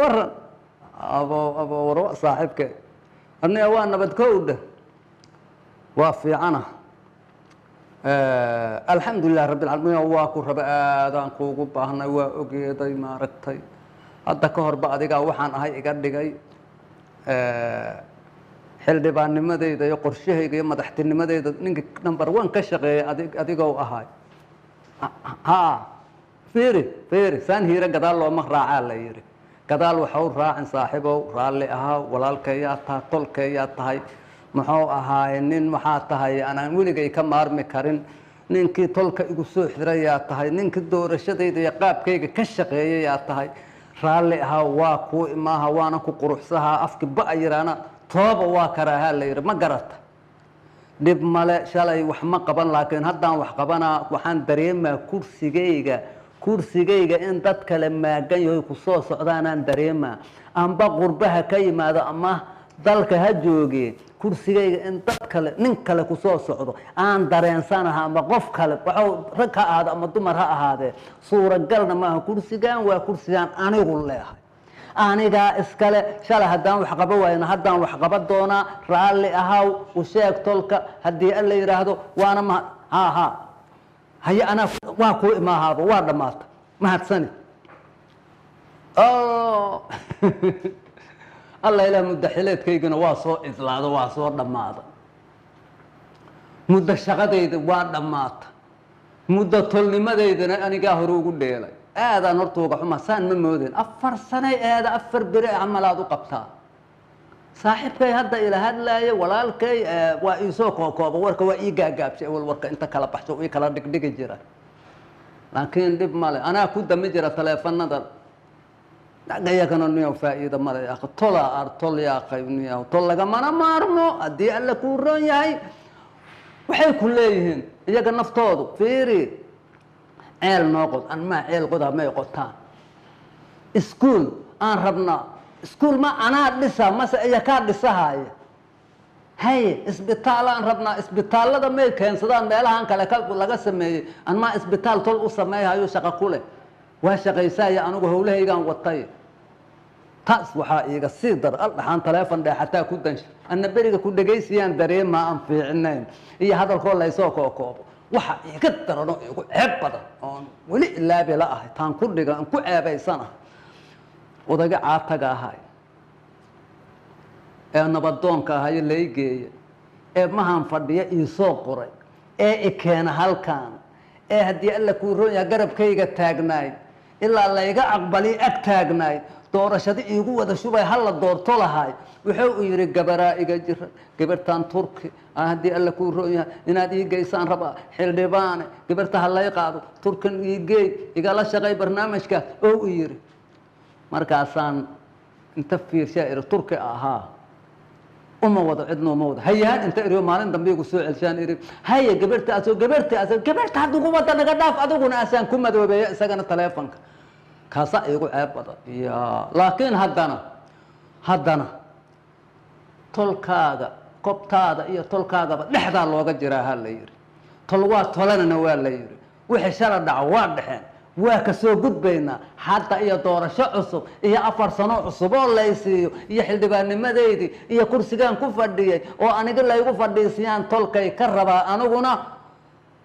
Waran abo abo warwa saaxiibke, aniga waa nabad kowdha, waa fiicana, alxamdulilah rabbi alcaalamiin. Waa ku raba, aadaan kuugu baahnay, waa ogeeday maaragtay. Hadda ka horba adigaa waxaan ahay iga dhigay xildhibaannimadeyda iyo qorshahayga iyo madaxtinimadeyda. Ninka number one ka shaqeeya adigou ahay. Ha, fiiri fiiri, saan hiiro gadaal looma raacaa la yidhi. Gadaal waxau raacin saaxiibow, raalli ahaa, walaalkayaa tahay, tolkayaa tahay, muxuu ahaaye, nin waxaa tahay anaan weligay ka maarmi karin, ninkii tolka igu soo xirayaa tahay, ninkii doorashadayda iyo qaabkayga ka shaqeeyayaa tahay. Raalli ahaa, waa kuu imaaha, waana ku quruxsahaa. Afki ba yiraana tooba waa karaahaa la yidhi, ma garata? Dhib male, shalay wax ma qaban, laakiin haddaan wax qabanaa. Waxaan dareemaa kursigayga in dad kale maagan yahoy kusoo socdaanaan dareemaa. Amba qurbaha ka yimaado ama dalka ha jooge, kursigayga in dad kale, nin kale kusoo socdo aan dareensanaha, ama qof kale waxuu rag ha ahaado ama dumar ha ahaadee. Suuragalna maaha. Kursigan waa kursigaan anigu leehay, anigaa iskale. Shalay haddaan wax qaba waayna, haddaan wax qaba doonaa. Raalli ahaw, u sheeg tolka haddii alla yidhaahdo. Waana ma ha ha haye, anaa waa kuu imaahaaba, waa dhammaata, mahadsani. Alla ilaah, muddaxileedkaygana waa soo idlaado, waa soo dhammaada. Muddo shaqadayda waa dhammaata, muddo tolnimadeydana anigaa hore ugu dheelay. Aadaan horta uga xuma, saan ma moodeen. 4 sanay aada 4 beri camalaad u qabtaa. Saaxiibkay hadda ila hadlaaye, walaalkay, waa iisoo kookooba warka, waa ii gaagaabshay. Awal warka inta kala baxsho ii kala dhigdhigi jira, laakiin dhib male, anaa ku dami jira taleefanada. Dhagayakana niyow faa'iido male yaaq, tola ar tol yaaqay niyow, tol lagamana maarmo. Haddii Alle kuu roon yahay, waxay ku leeyihiin iyaga naftoodu, fiiri, ceel noo qod, anmaa ceel qodaa, may qotaan. Iskuul aan rabnaa, iskuul ma anaa dhisa mase iyakaa dhisahaya? Haye, isbitaal aan rabnaa, isbitaallada may keensadaan meelahan kale ka laga sameeyey? Anmaa isbitaal tol u sameeyhayo shaqo ku leh? Waa shaqaysaya, anigu howlahaygaan watay. Taas waxaa iiga sii dar aldhaxaan taleefon dheexataa ku dansha, anna beriga ku dhegaysiyaan dareemaa aan fiicnayn iyo hadalkoo laysoo kookoobo. Waxa iiga daranoo iigu ceeb badan oon weli ilaabi la ahay, taan ku dhiga aan ku ceebaysanahay, odayga caataga ahay ee nabadoonka ahayo laygeeya ee mahan fadhiya iisoo qoray ee i keena halkan, ee haddii Alla kuu roon yahay garabkayga taagnaay ilaa layga aqbaliy, ag taagnaay, doorashada iigu wada shubay, hala doorto lahay, wuxuu u yidhi: "Gabaraa iga jira, gabartan Turki haddii Alla kuu roon yahay inaad ii geysaan rabaa. Xildhibaane, gabarta ha lay qaado, Turkan ii geey, igala shaqay barnaamijkaas," oo u yidhi. Markaasaan inta fiirshaa iri: "Turki ahaa uma wado, cidna uma wado." Hayahan inta iriyo maalin dambe igu soo celshaan iri: "Haye, gabarta asoo gabarta asoo gabarta hadda ugu wada naga dhaaf adiguna." Asaan ku madoobeeya isagana taleefonka, kaasaa iigu ceeb badan ya. Laakiin haddana tolkaaga, kobtaada iyo tolkaagaba dhexdaa looga jiraa ha la yidhi. Tol waa tolanana waa la yidhi. Wixii shala dhaco waa dhexeen, waa ka soo gudbaynaa. Hadda iyo doorasho cusub iyo 4 sano cusub oo laysiiyo iyo xildhibaannimadeydii iyo kursigaan ku fadhiyey oo aniga laygu fadhiisiyaan tolkay ka rabaa. Aniguna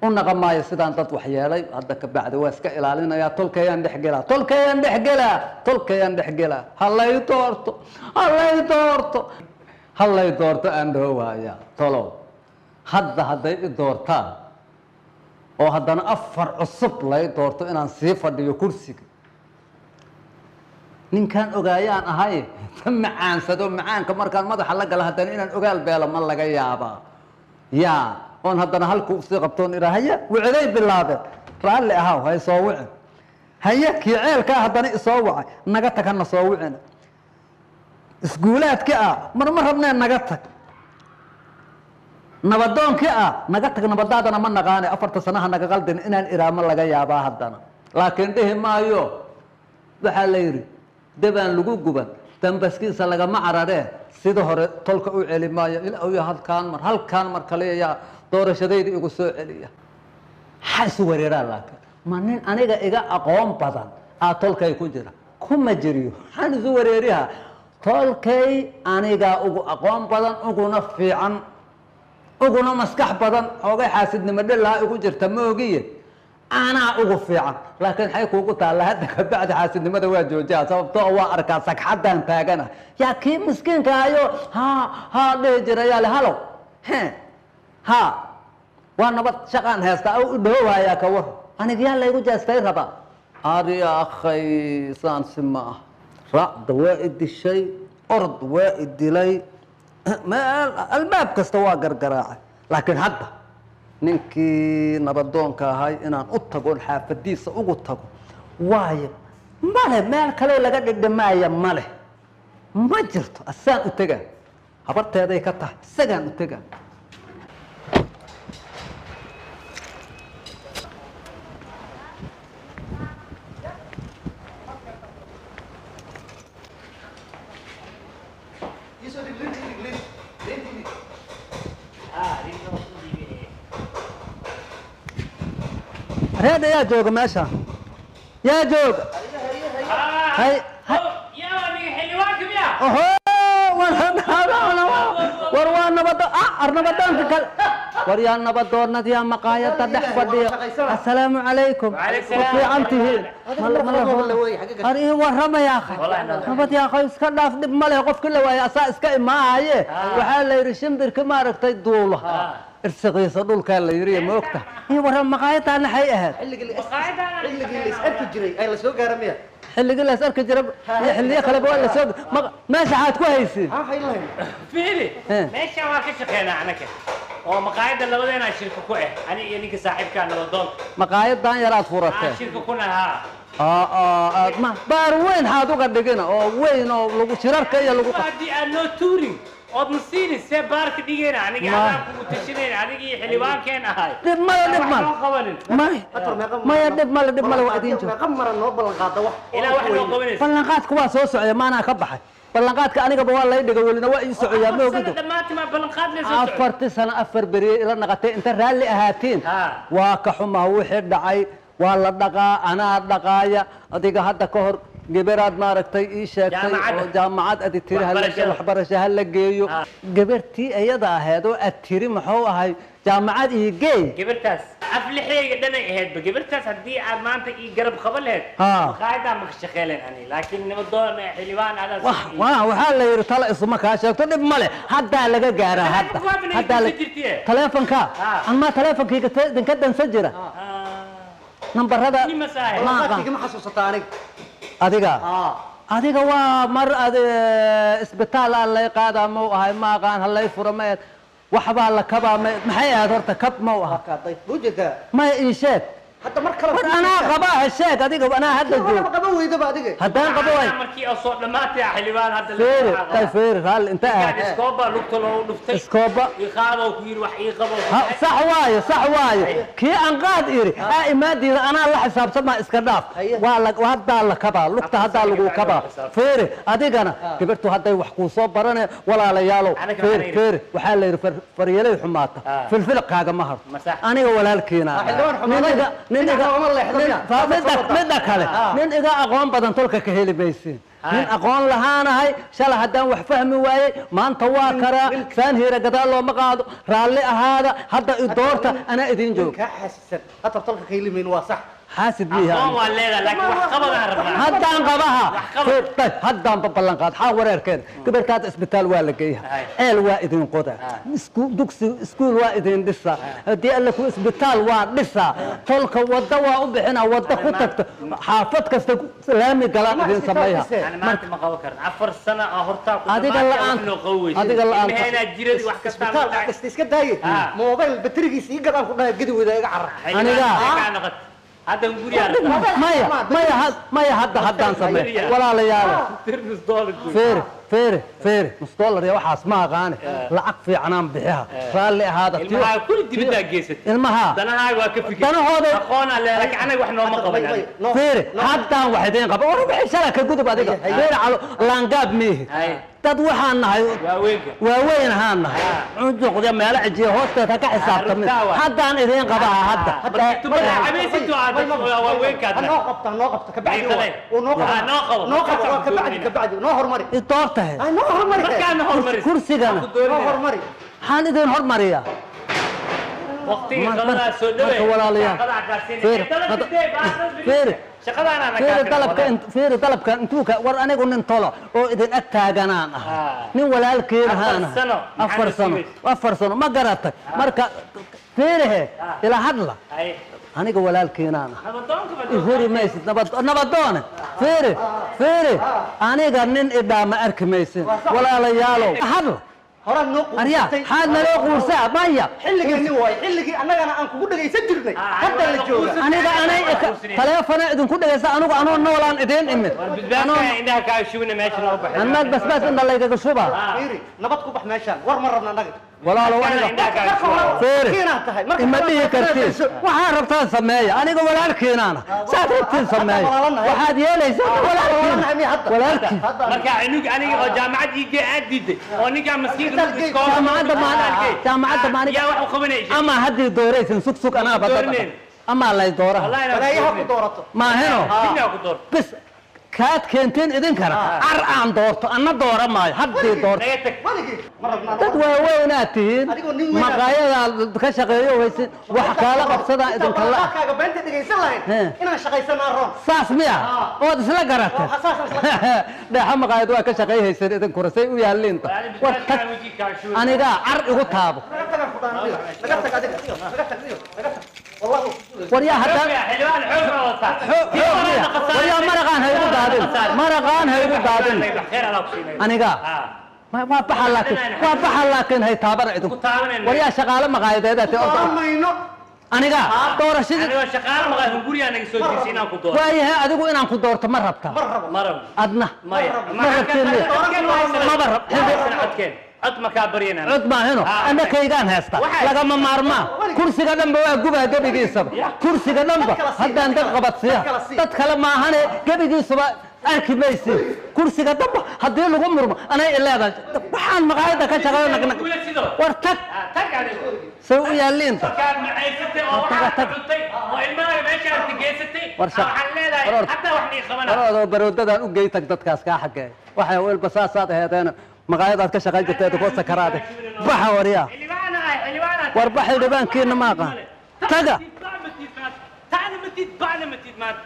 u naqan maayo sidaan dad waxyeelay hadda ka bacdi, waa iska ilaalinayaa. Tolkayaan dhexgelaa, tolkayaan dhexgelaa, tolkayaan dhexgelaa. Ha lay doorto, ha lay doorto, ha lay doorto aan dhoowaaya. Tolow, hadda hadday i doortaan oo haddana 4 cusub lay doorto inaan sii fadhiyo kursiga, ninkaan ogaayaan ahay ta macaansado macaanka markaan madaxa la gala, haddana inaan ogaal beelo ma laga yaabaa yaa? Oon haddana halku usii qabtoon iraa: "Haye, wiciday bilaabeen, raalli ahaw, hay soo wicin. Haye, kii ceelkaa haddana isoo wacay, naga tag, hana soo wicina. Iskuulaadkii ah mar ma rabnee, naga tag. Nabadoonkii ah, naga tag, nabadaadana ma naqaane, 4ta sanaha naga qaldin," inaan iraamo laga yaabaa haddana. Laakiin dhihi maayo. Waxaa la yidhi: "Dabaan lagu guban dambaskiisa lagama cararee." Sida hore tolka u celi maayo ilaa halkaan mar, halkaan mar kaliya yaa doorashadayda igu soo celiya. Ha isu wareeraa, laakiin ma nin aniga iga aqoon badan aa tolkay ku jira? Kuma jiriyo, waxaan isu wareeriha tolkay anigaa ugu aqoon badan, uguna fiican, uguna maskax badan. Xoogay xaasidnimo dhilaa igu jirta ma ogiye, anaa ugu fiican. Laakiin xay kuugu taalla hadda kabacdi xaasidnimada waa joojiya, sababtoo waa arkaa sagxaddaan taagana. Yaa kii miskiinka ayo haa haa dhihi jira, yaa le halow he ha waa nabad shaqaan heystaa u dhoowayaa ka war aniga yaa laygu jeestay rabaa. Ari akhay saan si ma ah, raacda waa i dishay, orod waa i dilay, meel albaab kasta waa gargaraacay. Laakiin hadda ninkii nabadoonka ahay inaan u tago oon xaafadiisa ugu tago waayo male, meel kaloo laga dhidhimaaya male, ma jirto. Asaan u tegaa, habarteeday ka tahay, isagaan u tegaa. Reed ayaa jooga meesha, yaa jooga? Hay hay. Oho, war waa nabado ar nabadoonka kale. War yaa nabadoonad, yaa maqaayada dhex fadhiya? Assalaamu calaykum, ma fiican tihiin? Ar ii warrama yaa akhay. Nabad yaa akhay, iska dhaaf, dhib ma leh. Qofkii la waaya asaa iska imaahaye. Waxaa la yidhi shimbirka maaragtay duula irsiqiisa dhulkaa la yidhi, ma ogta? Ii warrama, maqaayadaana xay ahayd? Xilligii la is arki jiray ay la soo gaara miya? Xilligii la is arki jiray iyo xilliyo kaleba waa la soo. Meesha xaad ku haysiin? Maxaa hayn lahayn? Fiiri, meeshaan waa ka shaqeynaa anaka oo maqaayadda labadeenaa shirka ku ah, ani iyo ninka saaxiibkaa nabadoonka. Maqaayadan yaraad furateen? Shirka kuna haa. Ma baar weyn xaad uga dhigina oo weyn oo lagu shirarka iyo lagu Haddii aad noo tuurin ood na siinin, see baarka dhigayna aniga anaa kugu tashinayn, adigii iyo xildhibaankeen ahay. Dhib male, dhib male. Wax noo qabanin. Maya, maya, dhib male, dhib male, waa idiin jooga. Meeqa mara noo ballan qaada wax? Ilaa wax noo qabanaysa. Ballanqaadka waa soo socya, maanaa ka baxay ballanqaadka? Anigaba waa lay dhiga, welina waa ii socoyaa, ma ogido? Dhammaantii maa ballanqaad lee soo socda. 4-tii sano 4 beriye ila naqatay inta raalli ahaatiin. Waa ka xumaha wixii dhacay, waa la dhaqaa, anaa dhaqaaya. Adiga hadda ka hor gaberaad maaragtay ii sheegtay oo jaamacad adi tiri waxbarasho ha la geeyo gabartii iyada ahayd oo ad tiri muxuu ahay jaamacad ii geey. Gabartaas aflixeyga dhanay ahaydba gabartaas. Haddii aad maanta ii garab qaban lahayd, maqaayadaa maka shaqeyleen ani, laakiin nimadoon xildhibaan adaas. Waxaa la yidhi tala isuma kaa sheegto, dhib male, haddaa laga gaaraa hadda. Haddaa taleefonka anmaa taleefonkayga idinka dansan jira nambarada. Ballanqaadkayga ma xasuusataa aniga? Adiga adiga waa mar ad isbitaal aa lay qaadaa mau ahay, ma aqaan halay furo ma ahed, waxbaa la kabaa ma, maxay ahayd horta kab mau aha? Ujeedaa. Maya, ii sheeg. Hadda mar kale war anaa qabaa, sheeg adiga, anaa hadda joog. Qaba weydaba adiga. Haddaan qabo way markii oo soo dhamaatay xildhibaan hadda. Feeri tay, feeri raalli inta ahayd. Iskooba lugta loogu dhuftay. Iskooba. Ii qaado ku yiri, wax ii qabo. Sax waaye, sax waaye, kii aan qaad iri aa imaadiida anaa la xisaabtamaa, iska dhaaf. Waa la haddaa la kabaa lugta, haddaa lagu kabaa. Feeri adigana gabartu hadday wax kuu soo barane. Walaalayaalow, feeri feeri, waxaa la yidhi faryalay xumaata filfilqaaga ma harto. Aniga walaalkiina midda kale, nin iga aqoon badan tolka ka heli maysiin. Nin aqoon lahaanahay, shalay haddaan wax fahmi waayey maanta waa karaa. Saan hiira gadaal looma qaado, raalli ahaada, hadda i doorta, anaa idin joog. Kaa xaasisan hadda tolka ka heli mayn, waa sax. Xaasid miyaha? Aqoon waa leedahay, laakiin wax qabadaan rabnaa. Haddaan qabaha haddaanba ballan qaad xaa wareerkeeda. Gabartaada isbitaal waa la geeya, ceel waa idin qoda, dugsi iskuul waa idin dhisa, haddii alle ku isbitaal waa dhisaa, tolka wadda waa u bixina, wadda ku tagta xaafad kasta laami galaan idin sameeya. Maanta ma qaban karna, 4 sano ah hortaa ku adiga la'aan, adiga la'aan jiradi wax kasta isbitaal iska daaye, mobile baterigiisa ii gadaan ku dhahay gadi weyda iga carar. Aniga hadda guriga maya, maya, maya, hadda haddaan samey walaalayaalo. Feere feere feere, nus dollar iyo waxaas ma aqaane, lacag fiicanaan bixiha, raalli ahaada. Ilmaha kulli dibaddaa geysatay. Ilmaha danahaaga waa ka fikir danahooda aqoonaa leedahay, laakiin anaga wax nooma qaban. Feere haddaan wax idiin qaba war wixii shala ka gudub. Adiga feere calo laangaab miihi. Dad waxaan nahay Waaweynka. Waaweyn ahaan nahay. Cunjuqda meelo cijiya hoosteed ha ka xisaabtamin. Runtaa waay. Haddaan idiin qabaa hadda. Markii tubada cabaysid waa dad waaweynka Ha noo qabto, ha noo qabto, kabacdi Miiqaday. Wuu noo Ah, noo qabo. Noo qabo, waa kabacdi, kabacdi, noo hormari. I doortahe. Ay, noo hormari. Markaana hormaris. Kursigana. Noo hormari. Maxaan idin hormariyaa? Waqtigii Marka- qadadaa soo dhaweey. marka walaalayaal. Shaqadaa kaasiin. Fiir, fiir. Shaqadaana ana Fiiri dalabka fiiri dalabka intuu ka war anigu nin tolo oo idin ag taaganaan ahay. Ah. Nin walaalkeen ahaan Afar sano. ahay. 4 sano, 4 sano ma garatay? Marka fiirihe, ila hadla. Ay. Aniga walaalkeenaan ahay. Nabadoonka ba. Ihuri maysid nabad nabadoone. Fiiri, fiiri, aniga nin idhaa ma arki maysid. Walaalayaalow, hadla. Horaan noo aryaa quursatay. Xaad naloo quursaa maya. Xilligeeni waay, xilligii annagana aan kugu dhagaysan jirnay. Hadda la jooga. Aniga anay taleefona idinku dhegaysa, anigu anoo noolaan idiin imid. Bisbaaska indhaha kaa shubina meesha noo baxay. Annaag basbaas inta laygaga shubaa. Fiiri, nabad ku bax meeshaan. War ma rabna annaga. Walaalow, aniga Indhaha kaa shubina. Fiiri. Kiinaa tahay. Marka Ima hore dhihi aad kartiin. dhagayso. Waxaa rabtaan sameeya, aniga walaalkiinaana saad rabtiin sameeya. Walaalanahay. Waxaad yeelaysaa walaalkiin. Walaalanahay miya hadda? Walaalkiin. Hadda. Marka cunug aniga oo jaamacad ii gee aad diiday oo ninkaan maskiinka Jaamacadda jaamacadda maaniga yaa wax u qabanaysa. Ama haddii dooraysin, sug sug, anaa badada. Dooraneen. Amaa lay dooraha. Balaayaha ku doorato. Maaheno. Dinaa ku door. Bis kaad keenteen idinkana car aan doorto, anna doora maayo haddii doorto. Naga tag. Weligii ma rabna. Dad waaweynaad tihiin. Adigoo nin weyn aad- Maqaayadaa ka shaqeeyo waysin wax kaala qabsadaa idinka la Intaan beenta dhegaysan lahayn He. inaan shaqaysanaa roon. Saas miya ood isla garatay? Waa saas isla Dheexa maqaayad waa ka shaqayhayseen idinkuna say u yaalliinta. War tag, anigaa car igu taabo. Naga tagaan ku dhahan adiga. Naga tag adiga. Naga tag adiga. Naga tag. Wallahi. War yaa haddaan Xildhibaan xoog baa wataa. Xoog miya? War yaa, maraqaan ha igu daadin, maraqaan ha igu daadin. Khayr Allah ku siinay. Anigaa waa baxa, laakiin waa baxa, laakiin hay taabana idinku. Ku taabanayna. War yaa, shaqaale maqaayadeed aad Dooran mayno. Anigaa doorashadii Anigoo shaqaale maqaayad gurigaa naga soo jiisay inaan ku dooro. Waayahay, adigu inaan ku doorto ma rabtaa? Ma rabo. Ma rabo. Adna? Maya. Ma rabtiin miya? Maba rab. Codkeen. Cod ma kaa baryanaa. Cod maahino. Ah. Ana kaygaan haysta. Waxay- Lagama maarmaa. Kursiga dhanba waa gubaa gebigiisaba, kursiga dhanba. Dad kala sii, haddaan dad dad qabadsiiya kala sii. Dad kale maahane, gebigiisuba arki maysi. Kursiga dhanba haddii lagu murmo anay ileedahay waxaan maqaayadda ka shaqeeyo nagnag. Guula sidoo. War tag. Tag adigu. Say u yaalliinta. Markaad macaysatay oo Tag, waxaad tag. cuntay oo ilmahaaga meesha aad geysatay. War shaq- Waxaan leedahay war or- hataa wax nii qabana. Waroodoo baroodadan u gey, tag dadkaas kaa xageey. Waxay welba saasaad aheedeena maqaayadaad ka shaqayn jirtay koo sakaraade. Baxa waryaa. Xildhibaan ah, xildhibaan ah. War bax, xildhibaankiina ma aqaan. Taga. Taana matid, bacna matid maanta.